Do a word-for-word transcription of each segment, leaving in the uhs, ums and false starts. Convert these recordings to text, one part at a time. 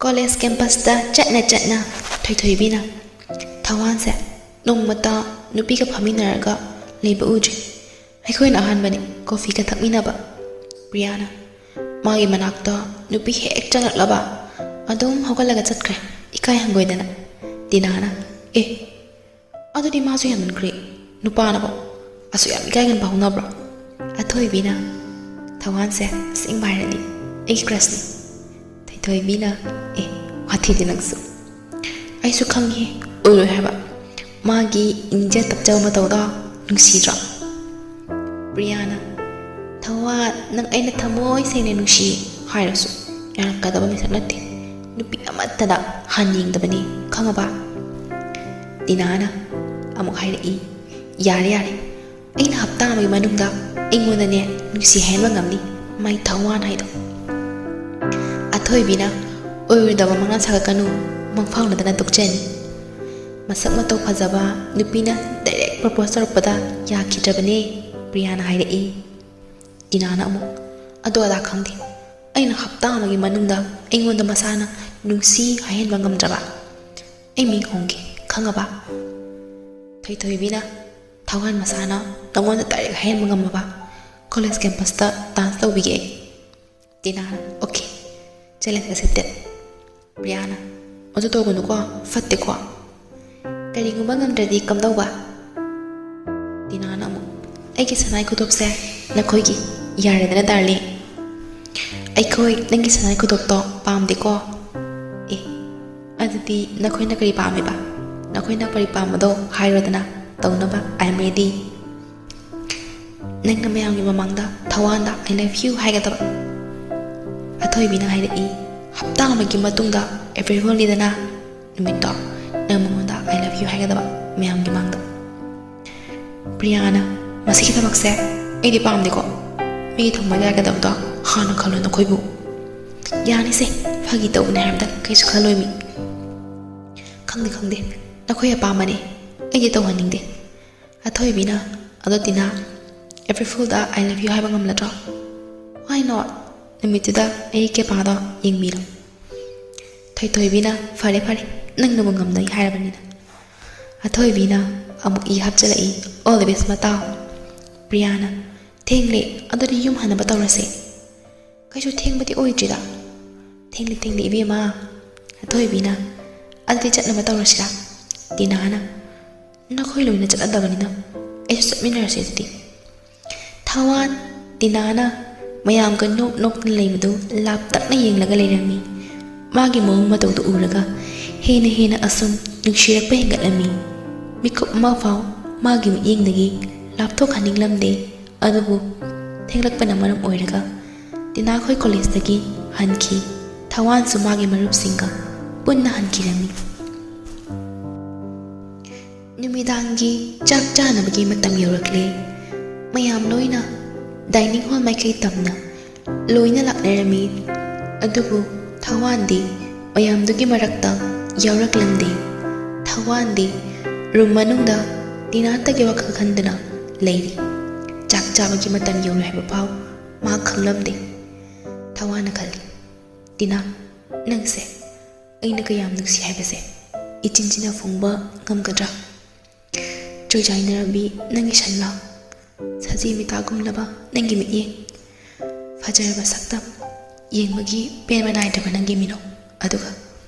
College ꯀꯦꯝꯄꯁꯇ ꯆꯠꯅ ꯆꯠꯅ ꯊꯣꯏꯊꯣꯏꯕꯤꯅ ꯊꯧꯋꯥꯟꯁꯦ ꯅꯣꯡꯃꯇ ꯅꯨꯄꯤꯒ ꯐꯝꯃꯤꯟꯅꯔꯒ ꯂꯩꯕ ꯎꯗ꯭ꯔꯤ꯫ ꯑꯩꯈꯣꯏꯅ ꯑꯍꯥꯟꯕꯅꯤ ꯀꯣꯐꯤꯒ ꯊꯛꯃꯤꯟꯅꯕ꯫ ꯄ꯭ꯔꯤꯌꯥꯅ ꯃꯥꯒꯤ ꯃꯅꯥꯛꯇ ꯅꯨꯄꯤ ꯍꯦꯛ ꯆꯪꯂꯛꯂꯕ ꯑꯗꯨꯝ ꯍꯧꯒꯠꯂꯒ ꯆꯠꯈ꯭ꯔꯦ, ꯏꯀꯥꯏ ꯍꯪꯒꯣꯏꯗꯅ꯫ ꯇꯤꯅꯥꯅ, "ꯑꯦ, ꯑꯗꯨꯗꯤ ꯃꯥꯁꯨ ꯍꯦꯟꯃꯟꯈ꯭ꯔꯦ, ꯅꯨꯄꯥꯅꯕꯣ ꯑꯁꯨꯛ ꯌꯥꯝ ꯏꯀꯥꯏꯒꯟꯕ ꯍꯧꯅꯕ꯭ꯔꯣ?" ꯑꯊꯣꯏꯕꯤꯅ, "ꯊꯧꯋꯥꯟꯁꯦ ꯑꯁꯦꯡꯕ ꯍꯥꯏꯔꯗꯤ ꯑꯩꯒꯤ crushꯅꯤ꯫" ꯊꯣꯏꯊꯣꯏꯕꯤꯅ, "ꯑꯦ, ꯋꯥꯊꯤꯗꯤ ꯅꯪꯁꯨ꯫ ꯑꯩꯁꯨ ꯈꯪꯉꯤ ꯑꯣꯏꯔꯣꯏ ꯍꯥꯏꯕ꯫ ꯃꯥꯒꯤ ꯏꯪꯖ ꯇꯞꯆꯕ ꯃꯇꯧꯗꯣ ꯅꯨꯡꯁꯤꯗ꯭ꯔꯣ?" ꯄ꯭ꯔꯤꯌꯥꯅ, "ꯊꯧꯋꯥꯟ, ꯅꯪ ꯑꯩꯅ ꯊꯃꯣꯏ ꯁꯦꯡꯅ ꯅꯨꯡꯁꯤ ꯍꯥꯏꯔꯁꯨ ꯌꯥꯔꯛꯀꯗꯕ ꯃꯤꯁꯛ ꯅꯠꯇꯦ꯫ ꯅꯨꯄꯤ ꯑꯃꯠꯇꯗ ꯍꯟ ꯌꯦꯡꯗꯕꯅꯤ, ꯈꯪꯉꯕ?" ꯇꯤꯅꯥꯅ ꯑꯃꯨꯛ ꯍꯥꯏꯔꯛꯏ, "ꯌꯥꯔꯦ, ꯌꯥꯔꯦ꯫ ꯑꯩꯅ ꯍꯞꯇꯥ ꯑꯃꯒꯤ ꯃꯅꯨꯡꯗ ꯑꯩꯉꯣꯟꯗꯅꯦ ꯅꯨꯡꯁꯤ ꯍꯥꯏꯍꯟꯕ ꯉꯝꯅꯤ, ꯃꯥꯏ ꯊꯧꯋꯥꯟ ꯍꯥꯏꯗꯣ꯫" ꯑꯊꯣꯏꯕꯤꯅ, "ꯑꯣꯏꯔꯣꯏꯗꯕ ꯃꯉꯥ ꯁꯥꯒꯠꯀꯅꯨ, ꯃꯪꯐꯥꯎꯅꯗꯅ ꯇꯣꯛꯆꯅꯤ꯫ ꯃꯁꯛ ꯃꯇꯧ ꯐꯖꯕ ꯅꯨꯄꯤꯅ direct propose ꯇꯧꯔꯛꯄꯗ ꯌꯥꯈꯤꯗ꯭ꯔꯕꯅꯦ," ꯄ꯭ꯔꯤꯌꯥꯅ ꯍꯥꯏꯔꯛꯏ꯫ ꯇꯤꯅꯥꯅ ꯑꯃꯨꯛ, "ꯑꯗꯨ ꯑꯗꯥ ꯈꯪꯗꯦ꯫ ꯑꯩꯅ ꯍꯞꯇꯥ ꯑꯃꯒꯤ ꯃꯅꯨꯡꯗ ꯑꯩꯉꯣꯟꯗ ꯃꯁꯥꯅ ꯅꯨꯡꯁꯤ ꯍꯥꯏꯍꯟꯕ ꯉꯝꯗ꯭ꯔꯕ, ꯑꯩ ꯃꯤꯡ ꯍꯣꯡꯒꯦ, ꯈꯪꯉꯕ?" ꯊꯣꯏꯊꯣꯏꯕꯤꯅ, "ꯊꯧꯋꯥꯟ ꯃꯁꯥꯅ ꯅꯉꯣꯟꯗ direct ꯍꯥꯏꯍꯟꯕ ꯉꯝꯃꯕ ꯀꯣꯂꯦꯖ ꯀꯦꯝꯄꯁꯇ dance ꯇꯧꯕꯤꯒꯦ ꯑꯩ꯫" ꯇꯤꯅꯥꯅ, "Okay, challenge accepted꯫" ꯄ꯭ꯔꯤꯌꯥꯅ, "ꯑꯗꯨ ꯇꯧꯒꯅꯨꯀꯣ, ꯐꯠꯇꯦꯀꯣ꯫ ꯀꯔꯤꯒꯨꯝꯕ ꯉꯝꯗ꯭ꯔꯗꯤ ꯀꯝꯗꯧꯕ?" ꯇꯤꯅꯥꯅ ꯑꯃꯨꯛ, "ꯑꯩꯒꯤ ꯁꯅꯥꯏ ꯈꯨꯗꯣꯞꯁꯦ ꯅꯈꯣꯏꯒꯤ ꯌꯥꯔꯦꯗꯅ, darling꯫ ꯑꯩꯈꯣꯏ ꯅꯪꯒꯤ ꯁꯅꯥꯏ ꯈꯨꯗꯣꯞꯇꯣ ꯄꯥꯝꯗꯦꯀꯣ꯫ ꯑꯦ, ꯑꯗꯨꯗꯤ ꯅꯈꯣꯏꯅ ꯀꯔꯤ ꯄꯥꯝꯃꯤꯕ? ꯅꯈꯣꯏꯅ ꯀꯔꯤ ꯄꯥꯝꯕꯗꯣ ꯍꯥꯏꯔꯣꯗꯅ, ꯇꯧꯅꯕ I am ready꯫ ꯅꯪꯅ ꯃꯌꯥꯝꯒꯤ ꯃꯃꯥꯡꯗ ꯊꯧꯋꯥꯟꯗ I love you ꯍꯥꯏꯒꯗꯕ꯫" ꯑꯊꯣꯏꯕꯤꯅ ꯍꯥꯏꯔꯛꯏ, "ꯍꯞꯇꯥ ꯑꯃꯒꯤ ꯃꯇꯨꯡꯗ April Foolꯅꯤꯗꯅ, ꯅꯨꯃꯤꯠꯇꯣ ꯅꯪ ꯃꯉꯣꯟꯗ I love you ꯍꯥꯏꯒꯗꯕ ꯃꯌꯥꯝꯒꯤ ꯃꯥꯡꯗ꯫" ꯄ꯭ꯔꯤꯌꯥꯅ, "ꯃꯁꯤꯒꯤ ꯊꯕꯛꯁꯦ ꯑꯩꯗꯤ ꯄꯥꯝꯗꯦꯀꯣ꯫ ꯃꯤꯒꯤ ꯊꯃꯣꯏ ꯀꯥꯏꯒꯗꯕꯗꯣ ꯍꯥꯟꯅ ꯈꯜꯂꯣ ꯅꯈꯣꯏꯕꯨ꯫" "ꯌꯥꯅꯤꯁꯦ, ꯐꯥꯒꯤ ꯇꯧꯕꯅꯦ ꯍꯥꯏꯕꯗ ꯀꯩꯁꯨ ꯈꯜꯂꯣꯏ ꯃꯤ꯫" "ꯈꯪꯗꯦ, ꯈꯪꯗꯦ, ꯅꯈꯣꯏ ꯑꯄꯥꯝꯕꯅꯦ, ꯑꯩꯗꯤ ꯇꯧꯍꯟꯅꯤꯡꯗꯦ꯫" ꯑꯊꯣꯏꯕꯤꯅ, "ꯑꯗꯣ ꯇꯤꯅꯥ, April Foolꯗ I love you ꯍꯥꯏꯕ ꯉꯝꯂꯗ꯭ꯔꯣ? Why not? ꯅꯨꯃꯤꯠꯇꯨꯗ ꯑꯩꯒꯤ ꯀꯦꯄꯥꯗꯣ ꯌꯦꯡꯕꯤꯔꯣ꯫" ꯊꯣꯏꯊꯣꯏꯕꯤꯅ, "ꯐꯔꯦ ꯐꯔꯦ, ꯅꯪꯅꯕꯨ ꯉꯝꯅꯩ ꯍꯥꯏꯔꯕꯅꯤꯅ"꯫ ꯑꯊꯣꯏꯕꯤꯅ ꯑꯃꯨꯛ ꯏ ꯍꯥꯞꯆꯤꯜꯂꯛꯏ, "ꯑꯣꯜ ꯗ ꯕꯦꯁ ꯃꯇꯥꯎ"꯫ ꯄ꯭ꯔꯤꯌꯥꯅ, "ꯊꯦꯡꯂꯦ, ꯑꯗꯨꯗꯤ ꯌꯨꯝ ꯍꯟꯅꯕ ꯇꯧꯔꯁꯦ"꯫ "ꯀꯩꯁꯨ ꯊꯦꯡꯕꯗꯤ ꯑꯣꯏꯗ꯭ꯔꯤꯗ"꯫ "ꯊꯦꯡꯂꯦ ꯊꯦꯡꯂꯦ ꯏꯕꯦꯝꯃ"꯫ ꯑꯊꯣꯏꯕꯤꯅ, "ꯑꯗꯨꯗꯤ ꯆꯠꯅꯕ ꯇꯧꯔꯁꯤꯔꯥ"꯫ ꯇꯤꯅꯥꯅ, "ꯅꯈꯣꯏ ꯂꯣꯏꯅ ꯆꯠꯅꯗꯕꯅꯤꯅ ꯑꯩꯁꯨ ꯆꯠꯃꯤꯟꯅꯔꯁꯦ ꯑꯗꯨꯗꯤ"꯫ ꯊꯋꯥꯟ, ꯇꯤꯅꯥꯅ ꯃꯌꯥꯝꯒ ꯅꯣꯛ ꯅꯣꯛꯅ ꯂꯩꯕꯗꯨ ꯂꯥꯞꯇꯛꯅ ꯌꯦꯡꯂꯒ ꯂꯩꯔꯝꯃꯤ꯫ ꯃꯥꯒꯤ ꯃꯑꯣꯡ ꯃꯇꯧꯗꯨ ꯎꯔꯒ ꯍꯦꯟꯅ ꯍꯦꯟꯅ ꯑꯁꯨꯝ ꯅꯨꯡꯁꯤꯔꯛꯄ ꯍꯦꯟꯒꯠꯂꯝꯃꯤ꯫ ꯃꯤꯀꯨꯞ ꯑꯃ ꯐꯥꯎ ꯃꯥꯒꯤ ꯃꯤꯠꯌꯦꯡꯗꯒꯤ ꯂꯥꯞꯊꯣꯛꯍꯟꯅꯤꯡꯂꯝꯗꯦ꯫ ꯑꯗꯨꯕꯨ ꯊꯦꯡꯂꯛꯄꯅ ꯃꯔꯝ ꯑꯣꯏꯔꯒ ꯇꯤꯅꯥꯈꯣꯏ ꯀꯣꯂꯦꯖꯇꯒꯤ ꯍꯟꯈꯤ꯫ ꯊꯋꯥꯟꯁꯨ ꯃꯥꯒꯤ ꯃꯔꯨꯞꯁꯤꯡꯒ ꯄꯨꯟꯅ ꯍꯟꯈꯤꯔꯝꯃꯤ꯫ ꯅꯨꯃꯤꯗꯥꯡꯒꯤ ꯆꯥꯛ ꯆꯥꯅꯕꯒꯤ ꯃꯇꯝ ꯌꯧꯔꯛꯂꯦ꯫ ꯃꯌꯥꯝ ꯂꯣꯏꯅ dining hall ꯃꯥꯏꯀꯩ ꯇꯝꯅ ꯂꯣꯏꯅ ꯂꯥꯛꯅꯔꯝꯃꯤ꯫ ꯑꯗꯨꯕꯨ ꯊꯋꯥꯟꯗꯤ ꯃꯌꯥꯝꯗꯨꯒꯤ ꯃꯔꯛꯇ ꯌꯥꯎꯔꯛꯂꯝꯗꯦ꯫ ꯊꯋꯥꯟꯗꯤ room ꯃꯅꯨꯡꯗ ꯇꯤꯅꯥꯇꯒꯤ ꯋꯥꯈꯜ ꯈꯟꯗꯨꯅ ꯂꯩꯔꯤ꯫ ꯆꯥꯛ ꯆꯥꯕꯒꯤ ꯃꯇꯝ ꯌꯧꯔꯦ ꯍꯥꯏꯕ ꯐꯥꯎ ꯃꯥ ꯈꯪꯂꯝꯗꯦ꯫ ꯊꯋꯥꯟꯅ ꯈꯜꯂꯤ, "ꯇꯤꯅꯥ, ꯅꯪꯁꯦ ꯑꯩꯅ ꯀꯌꯥꯝ ꯅꯨꯡꯁꯤ ꯍꯥꯏꯕꯁꯦ ꯏꯆꯤꯟ ꯆꯤꯟꯅ ꯐꯣꯡꯕ ꯉꯝꯒꯗ꯭ꯔꯥ? ꯆꯣꯏꯖꯥꯏꯅꯔꯕꯤ ꯅꯪꯒꯤ ꯁꯟꯂꯥ, ꯁꯖꯤ ꯃꯤꯇꯥꯒꯨꯝꯂꯕ ꯅꯪꯒꯤ ꯃꯤꯠꯌꯦꯡ, ꯐꯖꯔꯕ ꯁꯛꯇꯝ, ꯌꯦꯡꯕꯒꯤ ꯄꯦꯟꯕ ꯅꯥꯏꯗ꯭ꯔꯕ ꯅꯪꯒꯤ ꯃꯤꯅꯣꯛ, ꯑꯗꯨꯒ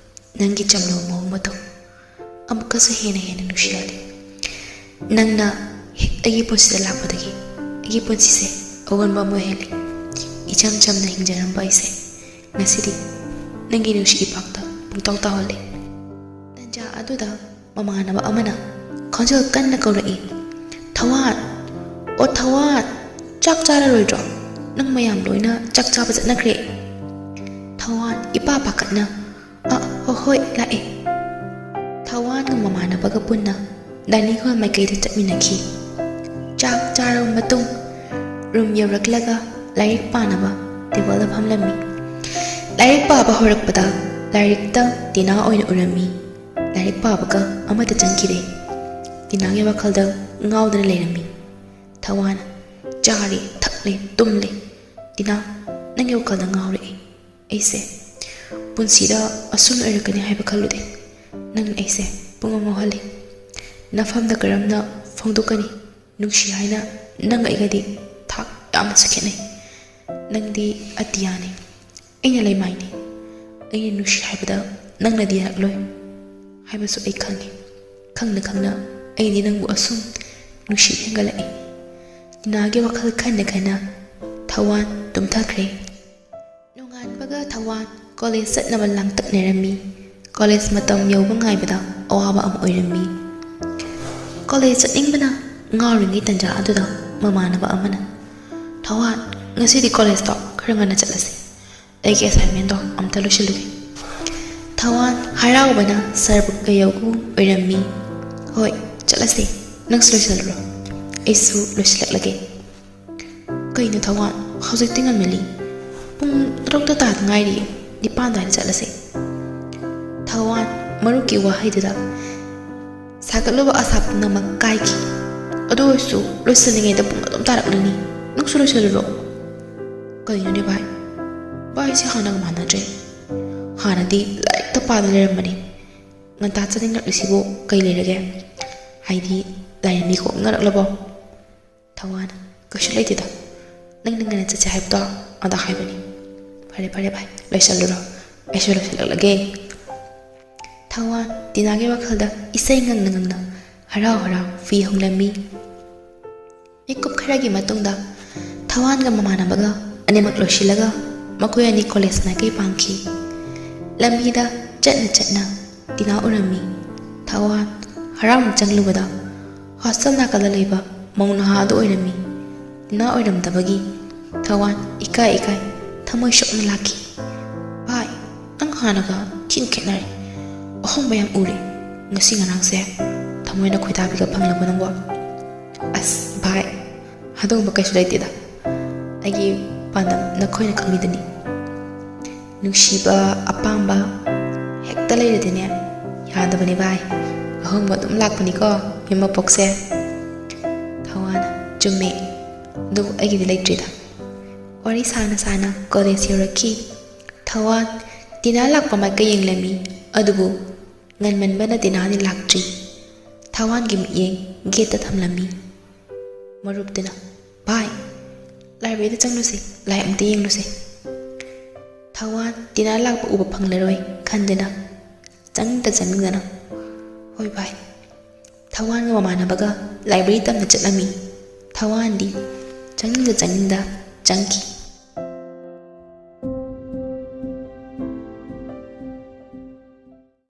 ꯅꯪꯒꯤ ꯆꯝꯂꯕ ꯃꯑꯣꯡ ꯃꯇꯧ ꯑꯃꯨꯛꯀꯁꯨ ꯍꯦꯟꯅ ꯍꯦꯟꯅ ꯅꯨꯡꯁꯤꯍꯜꯂꯤ꯫ ꯅꯪꯅ ꯍꯦꯛ ꯑꯩꯒꯤ ꯄꯨꯟꯁꯤꯗ ꯂꯥꯛꯄꯗꯒꯤ ꯑꯩꯒꯤ ꯄꯨꯟꯁꯤꯁꯦ ꯑꯑꯣꯟꯕ ꯑꯃ ꯑꯣꯏꯍꯜꯂꯤ꯫ ꯏꯆꯝ ꯆꯝꯅ ꯍꯤꯡꯖꯔꯝꯕ ꯑꯩꯁꯦ ꯉꯁꯤꯗꯤ ꯅꯪꯒꯤ ꯅꯨꯡꯁꯤ ꯏꯄꯥꯛꯇ ꯄꯨꯡꯇꯥꯎ ꯇꯥꯎꯍꯜꯂꯦ"꯫ ꯇꯟꯖꯥ ꯑꯗꯨꯗ ꯃꯃꯥꯟꯅꯕ ꯑꯃꯅ ꯈꯣꯟꯖꯦꯜ ꯀꯟꯅ ꯀꯧꯔꯛꯏ, "ꯊꯋꯥꯟ! ꯑꯣ ꯊꯋꯥꯟ! ꯆꯥꯛ ꯆꯥꯔꯔꯣꯏꯗ꯭ꯔꯣ? ꯅꯪ ꯃꯌꯥꯝ ꯂꯣꯏꯅ ꯆꯥꯛ ꯆꯥꯕ ꯆꯠꯅꯈ꯭ꯔꯦ"꯫ ꯊꯋꯥꯟ ꯏꯄꯥ ꯄꯥꯈꯠꯅ, "ꯑ, ꯍꯣ-, ꯍꯣꯏ, ꯂꯥꯛꯑꯦ"꯫ ꯊꯋꯥꯟꯒ ꯃꯃꯥꯟꯅꯕꯒ ꯄꯨꯟꯅ dining hall ꯃꯥꯏꯀꯩꯗ ꯆꯠꯃꯤꯟꯅꯈꯤ꯫ ꯆꯥꯛ ꯆꯥꯔꯕ ꯃꯇꯨꯡ room ꯌꯧꯔꯛꯂꯒ ꯂꯥꯏꯔꯤꯛ ꯄꯥꯅꯕ tableꯗ ꯐꯝꯂꯝꯃꯤ꯫ ꯂꯥꯏꯔꯤꯛ ꯄꯥꯕ ꯍꯧꯔꯛꯄꯗ ꯂꯥꯏꯔꯤꯛꯇ ꯇꯤꯅꯥ ꯑꯣꯏꯅ ꯎꯔꯝꯃꯤ꯫ ꯂꯥꯏꯔꯤꯛ ꯄꯥꯕꯒ ꯑꯃꯠꯇ ꯆꯪꯈꯤꯗꯦ꯫ ꯇꯤꯅꯥꯒꯤ ꯋꯥꯈꯜꯗ ꯉꯥꯎꯗꯨꯅ ꯂꯩꯔꯝꯃꯤ꯫ ꯊꯋꯥꯟ, "ꯆꯥꯔꯦ, ꯊꯛꯂꯦ, ꯇꯨꯝꯂꯦ꯫ ꯇꯤꯅꯥ, ꯅꯪꯒꯤ ꯋꯥꯈꯜꯗ ꯉꯥꯎꯔꯛꯑꯦ꯫ ꯑꯩꯁꯦ ꯄꯨꯟꯁꯤꯗ ꯑꯁꯨꯝ ꯑꯣꯏꯔꯛꯀꯅꯤ ꯍꯥꯏꯕ ꯈꯜꯂꯨꯗꯦ꯫ ꯅꯪꯅ ꯑꯩꯁꯦ ꯄꯨꯡꯉꯥꯎ ꯉꯥꯎꯍꯜꯂꯤ꯫ ꯅꯐꯝꯗ ꯀꯔꯝꯅ ꯐꯣꯡꯗꯣꯛꯀꯅꯤ? ꯅꯨꯡꯁꯤ ꯍꯥꯏꯅ ꯅꯪ ꯑꯩꯒꯗꯤ ꯊꯥꯛ ꯌꯥꯝꯅꯁꯨ ꯈꯦꯠꯅꯩ꯫ ꯅꯪꯗꯤ ꯑꯇꯤꯌꯥꯅꯤ, ꯑꯩꯅ ꯂꯩꯃꯥꯏꯅꯤ꯫ ꯑꯩꯅ ꯅꯨꯡꯁꯤ ꯍꯥꯏꯕꯗ ꯅꯪꯅꯗꯤ ꯌꯥꯔꯛꯂꯣꯏ ꯍꯥꯏꯕꯁꯨ ꯑꯩ ꯈꯪꯉꯤ꯫ ꯈꯪꯅ ꯈꯪꯅ ꯑꯩꯗꯤ ꯅꯪꯕꯨ ꯑꯁꯨꯝ ꯅꯨꯡꯁꯤ ꯍꯦꯟꯒꯠꯂꯛꯏ꯫ ꯇꯤꯅꯥꯒꯤ ꯋꯥꯈꯜ ꯈꯟꯅ ꯈꯟꯅ ꯊꯋꯥꯟ ꯇꯨꯝꯊꯈ꯭ꯔꯦ꯫ ꯅꯣꯡꯉꯥꯟꯕꯒ ꯊꯋꯥꯟ ꯀꯣꯂꯦꯖ ꯆꯠꯅꯕ ꯂꯥꯡꯇꯛꯅꯔꯝꯃꯤ꯫ ꯀꯣꯂꯦꯖ ꯃꯇꯝ ꯌꯧꯕ ꯉꯥꯏꯕꯗ ꯑꯋꯥꯕ ꯑꯃ ꯑꯣꯏꯔꯝꯃꯤ꯫ ꯀꯣꯂꯦꯖ ꯆꯠꯅꯤꯡꯕꯅ ꯉꯥꯎꯔꯤꯉꯩ ꯇꯟꯖꯥ ꯑꯗꯨꯗ ꯃꯃꯥꯟꯅꯕ ꯑꯃꯅ, "ꯊꯋꯥꯟ, ꯉꯁꯤꯗꯤ ꯀꯣꯂꯦꯖꯇꯣ ꯈꯔ ꯉꯟꯅ ꯆꯠꯂꯁꯤ꯫ ꯑꯩꯒꯤ ꯑꯦꯁꯥꯏꯟꯃꯦꯟꯗꯣ ꯑꯝꯇ ꯂꯣꯏꯁꯤꯜꯂꯨꯒꯦ꯫" ꯊꯋꯥꯟ ꯍꯔꯥꯎꯕꯅ ꯁꯔꯕꯨꯛ ꯀꯩꯌꯧꯒꯨꯝ ꯑꯣꯏꯔꯝꯃꯤ꯫ "ꯍꯣꯏ, ꯆꯠꯂꯁꯦ꯫ ꯅꯪꯁꯨ ꯂꯣꯏꯁꯤꯜꯂꯨꯔꯣ꯫ ꯑꯩꯁꯨ ꯂꯣꯏꯁꯤꯜꯂꯛꯂꯒꯦ꯫" "ꯀꯩꯅꯣ ꯊꯋꯥꯟ, ꯍꯧꯖꯤꯛꯇꯤ ꯉꯟꯃꯜꯂꯤ꯫ ꯄꯨꯡ ꯇꯔꯨꯛꯇ ꯇꯥꯗ ꯉꯥꯏꯔꯤ꯫ ꯅꯤꯄꯥꯟ ꯑꯗꯨꯋꯥꯏꯗ ꯆꯠꯂꯁꯦ꯫" ꯊꯋꯥꯟ ꯃꯔꯨꯞꯀꯤ ꯋꯥꯍꯩꯗꯨꯗ ꯁꯥꯒꯠꯂꯨꯕ ꯑꯁꯥ ꯄꯨꯝꯅꯃꯛ ꯀꯥꯏꯈꯤ꯫ "ꯑꯗꯨ ꯑꯣꯏꯔꯁꯨ ꯂꯣꯏꯁꯤꯜꯂꯤꯉꯩꯗ ꯄꯨꯡ ꯑꯗꯨꯝ ꯇꯥꯔꯛꯂꯅꯤ꯫ ꯅꯪꯁꯨ ꯂꯣꯏꯁꯤꯜꯂꯨꯔꯣ꯫" "ꯀꯩꯅꯣꯅꯦ ꯚꯥꯏ? ꯚꯥꯏꯁꯦ ꯍꯥꯟꯅꯒ ꯃꯥꯟꯅꯗ꯭ꯔꯦ꯫ ꯍꯥꯟꯅꯗꯤ ꯂꯥꯏꯔꯤꯛꯇ ꯄꯥꯗ ꯂꯩꯔꯝꯕꯅꯤ꯫ ꯉꯟꯇꯥ ꯆꯠꯅꯤꯡꯂꯛꯂꯤꯁꯤꯕꯨ ꯀꯩ ꯂꯩꯔꯒꯦ? ꯍꯥꯏꯗꯤ ꯂꯥꯏꯔꯦꯝꯕꯤ ꯀꯣꯛꯅꯔꯛꯂꯕꯣ?" ꯊꯋꯥꯟ, "ꯀꯩꯁꯨ ꯂꯩꯇꯦꯗ꯫ ꯅꯪꯅ ꯉꯟꯅ ꯆꯠꯁꯦ ꯍꯥꯏꯕꯗꯣ ꯑꯗ ꯍꯥꯏꯕꯅꯤ꯫" "ꯐꯔꯦ, ꯐꯔꯦ ꯚꯥꯏ, ꯂꯣꯏꯁꯜꯂꯨꯔꯣ꯫ ꯑꯩꯁꯨ ꯂꯣꯏꯁꯤꯜꯂꯛꯂꯒꯦ꯫" ꯊꯋꯥꯟ ꯇꯤꯅꯥꯒꯤ ꯋꯥꯈꯜꯗ ꯏꯁꯩ ꯉꯪꯅ ꯉꯪꯅ ꯍꯔꯥꯎ ꯍꯔꯥꯎ ꯐꯤ ꯍꯣꯡꯂꯝꯃꯤ꯫ ꯃꯤꯀꯨꯞ ꯈꯔꯒꯤ ꯃꯇꯨꯡꯗ ꯊꯋꯥꯟꯒ ꯃꯃꯥꯟꯅꯕꯒ ꯑꯅꯤꯃꯛ ꯂꯣꯏꯁꯤꯜꯂꯒ ꯃꯈꯣꯏ ꯑꯅꯤ ꯀꯣꯂꯦꯖ ꯃꯥꯏꯀꯩ ꯄꯥꯡꯈꯤ꯫ ꯂꯝꯕꯤꯗ ꯆꯠꯅ ꯆꯠꯅ ꯇꯤꯅꯥ ꯎꯔꯝꯃꯤ꯫ ꯊꯋꯥꯟ ꯍꯔꯥꯎꯅ ꯆꯪꯂꯨꯕꯗ ꯍꯣꯁꯇꯦꯜ ꯅꯥꯀꯜꯗ ꯂꯩꯕ ꯃꯧ ꯅꯍꯥ ꯑꯗꯨ ꯑꯣꯏꯔꯝꯃꯤ꯫ ꯇꯤꯅꯥ ꯑꯣꯏꯔꯝꯗꯕꯒꯤ ꯊꯋꯥꯟ ꯏꯀꯥꯏ ꯏꯀꯥꯏ ꯊꯃꯣꯏ ꯁꯣꯛꯅ ꯂꯥꯛꯈꯤ꯫ "ꯚꯥꯏ, ꯅꯪ ꯍꯥꯟꯅꯒ ꯊꯤꯅ ꯈꯦꯠꯅꯔꯦ꯫ ꯑꯍꯣꯡꯕ ꯌꯥꯝ ꯎꯔꯦ꯫ ꯉꯁꯤ ꯉꯔꯥꯡꯁꯦ ꯊꯃꯣꯏꯅ ꯈꯣꯏꯗꯥꯕꯤꯒ ꯐꯪꯂꯕꯣ ꯅꯪꯕꯣ?" "ꯑꯁ ꯚꯥꯏ, ꯑꯗꯨꯒꯨꯝꯕ ꯀꯩꯁꯨ ꯂꯩꯇꯦꯗ꯫ ꯑꯩꯒꯤ ꯄꯥꯟꯗꯝ ꯅꯈꯣꯏꯅ ꯈꯪꯕꯤꯗꯨꯅꯤ꯫ ꯅꯨꯡꯁꯤꯕ, ꯑꯄꯥꯝꯕ ꯍꯦꯛꯇ ꯂꯩꯔꯗꯤꯅꯦ, ꯌꯥꯗꯕꯅꯤ ꯚꯥꯏ꯫ ꯑꯍꯣꯡꯕ ꯑꯗꯨꯝ ꯂꯥꯛꯄꯅꯤꯀꯣ ꯃꯤ ꯃꯄꯣꯛꯁꯦ꯫" ꯊꯋꯥꯟ, "ꯆꯨꯝꯃꯦ, ꯑꯗꯨꯕꯨ ꯑꯩꯒꯤꯗꯤ ꯂꯩꯇ꯭ꯔꯤꯗ꯫" ꯋꯥꯔꯤ ꯁꯥꯅ ꯁꯥꯅ ꯀꯣꯂꯦꯖ ꯌꯧꯔꯛꯈꯤ꯫ ꯊꯋꯥꯟ ꯇꯤꯅꯥ ꯂꯥꯛꯄ ꯃꯥꯏꯀꯩ ꯌꯦꯡꯂꯝꯃꯤ, ꯑꯗꯨꯕꯨ ꯉꯟꯃꯟꯕꯅ ꯇꯤꯅꯥꯗꯤ ꯂꯥꯛꯇ꯭ꯔꯤ꯫ ꯊꯋꯥꯟꯒꯤ ꯃꯤꯠꯌꯦꯡ ꯒꯦꯠꯇ ꯊꯝꯂꯝꯃꯤ꯫ ꯃꯔꯨꯞꯇꯨꯅ, "ꯚꯥꯏ, ꯂꯥꯏꯕ꯭ꯔꯦꯔꯤꯗ ꯆꯪꯂꯨꯁꯦ, ꯂꯥꯏ ꯑꯃꯨꯛꯇ ꯌꯦꯡꯂꯨꯁꯦ꯫" ꯊꯋꯥꯟ ꯇꯤꯅꯥ ꯂꯥꯛꯄ ꯎꯕ ꯐꯪꯂꯔꯣꯏ ꯈꯟꯗꯨꯅ ꯆꯪꯗ ꯆꯪꯗꯅ, "ꯍꯣꯏ ꯚꯥꯏ꯫" ꯊꯋꯥꯟꯒ ꯃꯃꯥꯟꯅꯕꯒ ꯂꯥꯏꯕ꯭ꯔꯦꯔꯤ ꯇꯝꯅ ꯆꯠꯂꯝꯃꯤ꯫ ꯊꯋꯥꯟꯗꯤ ꯆꯪꯅꯤꯡꯗ ꯆꯪꯅꯤꯡꯗ ꯆꯪꯈꯤ꯫